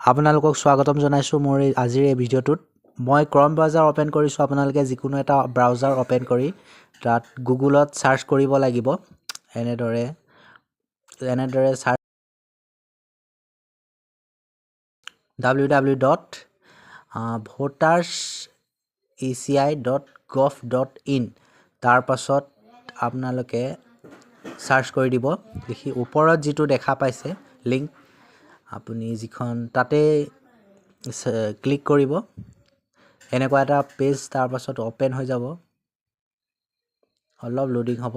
আপোনালোকক স্বাগতম জনাইছোঁ মোৰ এই আজিৰ এই ভিডিঅ'টোত। মই ক্ৰম ব্ৰাউজাৰ অ'পেন কৰিছোঁ। আপোনালোকে যিকোনো এটা ব্ৰাউজাৰ অ'পেন কৰি তাত গুগলত চাৰ্চ কৰিব লাগিব। এনেদৰে এনেদৰে search www.voterseci.gov.in। তাৰপাছত আপোনালোকে চাৰ্চ কৰি দিব। দেখি ওপৰত যিটো দেখা পাইছে লিংক, আপুনি যিখন তাতে ক্লিক কৰিব। এনেকুৱা এটা পেজ তাৰপাছত অ'পেন হৈ যাব। অলপ লোডিং হ'ব।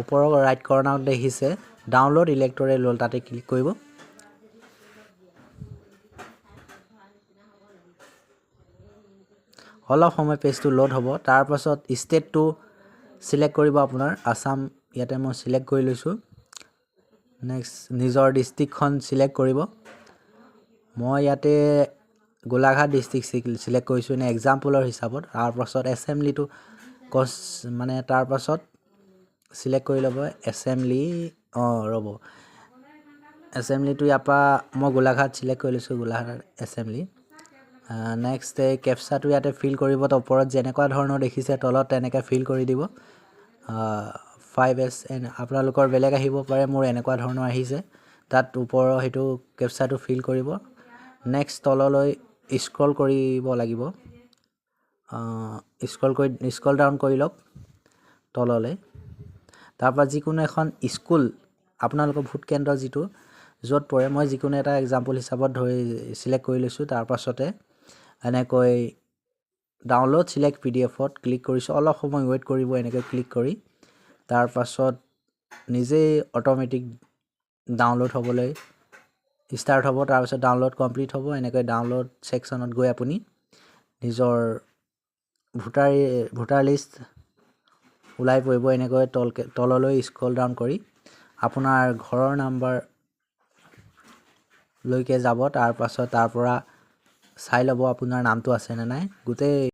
ওপৰৰ ৰাইট কৰ্ণাৰত দেখিছে ডাউনলোড ইলেক্টৰেল ৰোল, তাতে ক্লিক কৰিব। অলপ সময় পেজটো লোড হ'ব। তাৰপাছত ষ্টেটটো চিলেক্ট কৰিব, আপোনাৰ আছাম, ইয়াতে মই চিলেক্ট কৰি লৈছোঁ। নেক্সট নিজৰ ডিষ্ট্ৰিক্টখন চিলেক্ট কৰিব। মই ইয়াতে গোলাঘাট ডিষ্ট্ৰিক্ট চিলেক্ট কৰিছোঁ এনে এক্সাম্পলৰ হিচাপত। তাৰপাছত এছেম্বলিটো কচ মানে তাৰপাছত চিলেক্ট কৰি ল'ব এছেম্বলি। অঁ, ৰ'ব, এছেম্বলিটো ইয়াৰ পৰা মই গোলাঘাট চিলেক্ট কৰি লৈছোঁ, গোলাঘাট এছেম্বলি। নেক্সট এই কেপচাটো ইয়াতে ফিল কৰিব। তো ওপৰত যেনেকুৱা ধৰণৰ দেখিছে তলত তেনেকৈ ফিল কৰি দিব। 5SN, আপোনালোকৰ বেলেগ আহিব পাৰে, মোৰ এনেকুৱা ধৰণৰ আহিছে। তাত ওপৰৰ সেইটো কেপচাটো ফিল কৰিব। নেক্সট তললৈ স্ক্ৰল কৰিব লাগিব। স্ক্ৰল কৰি স্ক্ৰল ডাউন কৰি লওক তললৈ। তাৰপৰা যিকোনো এখন স্কুল, আপোনালোকৰ ভোট কেন্দ্ৰ যিটো য'ত পৰে, মই যিকোনো এটা এক্সাম্পল হিচাপত ধৰি চিলেক্ট কৰি লৈছোঁ। তাৰপাছতে এনেকৈ ডাউনলোড চিলেক্ট পিডিএফত ক্লিক কৰিছোঁ। অলপ সময় ৱেইট কৰিব এনেকৈ ক্লিক কৰি। তাৰপাছত নিজেই অট'মেটিক ডাউনলোড হ'বলৈ ষ্টাৰ্ট হ'ব। তাৰপিছত ডাউনলোড কমপ্লিট হ'ব। এনেকৈ ডাউনলোড ছেকশ্যনত গৈ আপুনি নিজৰ ভোটাৰ ভোটাৰ লিষ্ট ওলাই পৰিব। এনেকৈ তললৈ স্ক্ৰল ডাউন কৰি আপোনাৰ ঘৰৰ নাম্বাৰলৈকে যাব। তাৰপাছত তাৰ পৰা চাই ল'ব আপোনাৰ নামটো আছেনে নাই। গোটেই